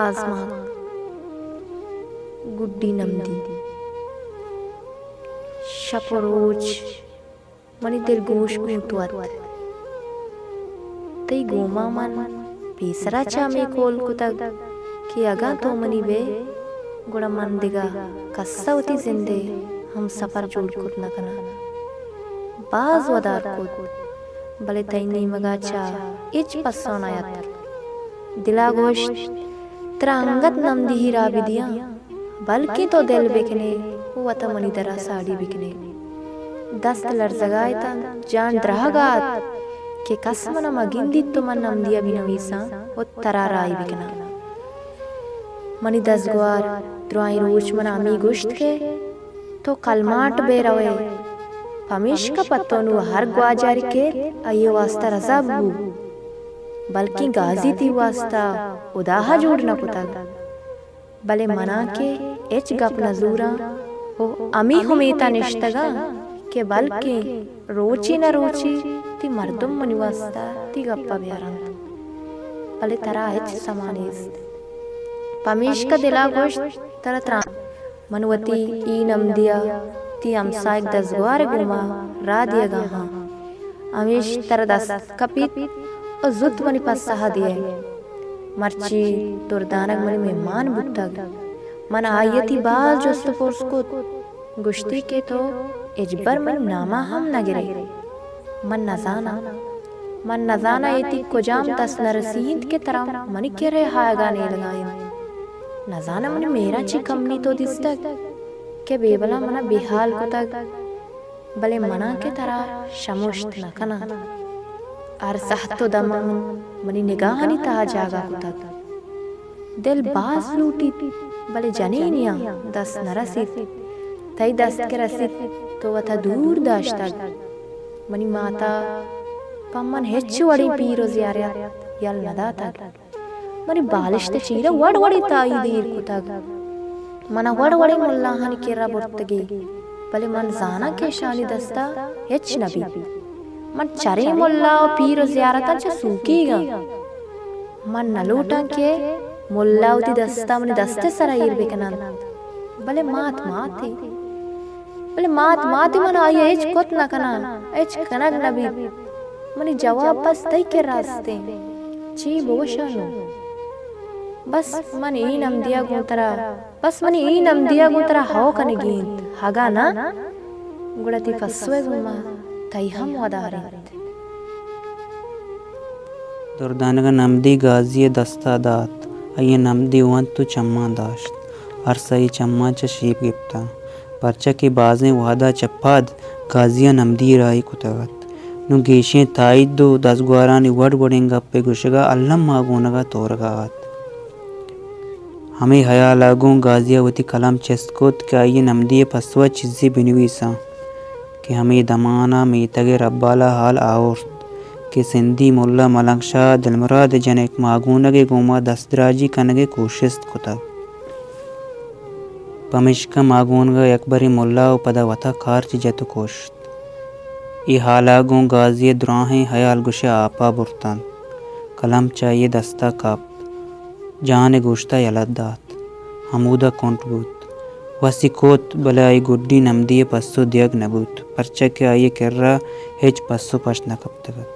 آزمانک۔ گڈی نمدی۔ شپ ءُ روچ منی دلگوش گوں تو ات۔ تئی گوما من پیسرا چہ ہمے کول کتگ کہ اگاں تو منی بئے، گڑا من دگہ کس ءَ وتی زند ءِ ہمسپر جوڑ کت نہ کناں۔ باز ودار کت، بلے تئی نیمگ ءَ چہ ہچ پسو نہ اتک۔ دل ءَ گوشت، ترا انگت نمدی ءِ راہ بدیاں، بلکیں تو دل بکن ئے ءُ وت ءَ منی در ءَ ساڑی بکن ئے۔ دست لرزگ ءَ اتنت، جان درہگ ءَ ات کہ کس من ءَ مہ گندیت ءُ من نمدی ءَ بنویساں ءُ ترا راہی بکناں۔ منی دزگوار، درائیں روچ من ءَ ہمے گوشت کہ تو کلماٹ بہ رو ئے، پمیشکا پہ تو نوں ہر گواجارے کیت، آئی ءِ واستہ رزا ببو، بلکیں گازی تئی واستہ ہدا ءَ جوڑ نہ کتگ۔ بلے من ءَ کہ ہچ گپ نہ زوراں ءُ ہمے امیت ءَ نشتگاں کہ بلکیں روچے نہ روچے تئی مردم منی واستہ تئی گپ ءَ بیارنت، بلے ترا ہچ سما نیست۔ پمیشکا دل ءَ گوشت، ترا تران من وتی اے نمدی ءَ تئی ہمساہگ دزگوار ءِ گوما راہ دیگ ءَ آں۔ ہمیش ترا دست کپیت ءُ زوت منی پسہ ءَ دیئے۔ مرچی دردانک منی مہمان بوتگ۔ من آئی ءَ تئی باز جست ءُ پرس کت۔ گوشتی کہ تو ہچبر منی نام ءَ ہم نہ گرئے۔ من نزاناں۔ من نزاناں اے تئی کجام دست نرسی انت کہ ترا منی کرا آیگ ءَ نیلگ ءَ انت۔ نزاناں منی مہراں چی کمی تو دیستگ کہ بے بلاں من ءَ بے ہال کتگ، بلے من ءَ کہ ترا شمشت نہ کناں۔ ہر ساعت ءُ دمان منی نگاہانی تہا جاگہ کتگ۔ دل باز لوٹیت، بلے جنینیاں دست نہ رسیت۔ تئی دست کہ رسیت، تو وت ءَ دور داشتگ۔ منی مات ءَ پہ من ہچ وڑیں پیر ءُ زیارت یل نہ داتگ۔ منی بالشت ءِ چیر ءَ وڑ وڑیں تائید ایر کتگ۔ من ءَ وڑ وڑیں ملاہانی کرا برتگ ئے، بلے من زاناں کہ اشانی دست ءَ ہچ نہ بیت۔ من چریں ملا ءُ پیر ءُ زیارتاں چہ سوکیگ آں۔ من نہ لوٹاں کہ ملا وتی دست ءَ منی دست ءِ سرا ایر بہ کن انت۔ بلے مات ماتے۔ بلے مات ماتے، من آئی ءَ ہچ کت نہ کناں، ہچ کنگ نہ بیت۔ منی جواب بس تئی کرا است انت۔ چی بگوشاں نوں؟ بس من اے نمدی ءَ گوں ترا، بس منی اے نمدی ءَ گوں ترا ہئو کنگی انت۔ اگاں نہ، گڑا تئی پسو ءِ گوما تئی ہم ودار انت۔ دردانک ءَ نمدی گازی ءِ دست ءَ دات۔ آئی ءَ نمدی ونت ءُ چماں داشت۔ ارس آئی ءِ چماں چہ شیپ گپتاں، پرچا کہ بازیں وہد ءَ چہ پد گازی ءَ نمدی راہی کتگ ات۔ نوں گیشیں تائید ءُ دزگوارانی وڑ وڑیں گپے گوشگ ءَ الم ماگونگ ءَ تورگ ءَ ات۔ ہمے ہیال ءَ گوں گازی ءَ وتی کلم چست کت کہ آئی ءَ نمدی ءِ پسو ءَ چیزے بنویساں کہ ہمے دمان ءَ میتگ ءِ ربال ءَ ہال آورت کہ سندھی ملا ملنگ شاہ ءَ دلمراد ءِ جنک ماگونگ ءِ گوما دست دراجی کنگ ءِ کوشست کتگ۔ پمیشکا ماگونگ ءَ یکبرے ملا ءُ پدا وت ءَ کارچ جت ءُ کشت۔ اے ہال ءَ گوں گازی ءِ دراہیں ہیال گوش ءَ آپ ءَ برت انت۔ کلم چہ آئی ءِ دست ءَ کپت۔ جان ءِ گوشت ءَ یلہ دات۔ ہمودا کنٹ بوت۔ وسی کت، بلے آئی گڈی نمدی ءِ پسو دیگ نہ بوت، پرچا کہ آئی ءِ کرا ہچ پسو پشت نہ کپتگ ات۔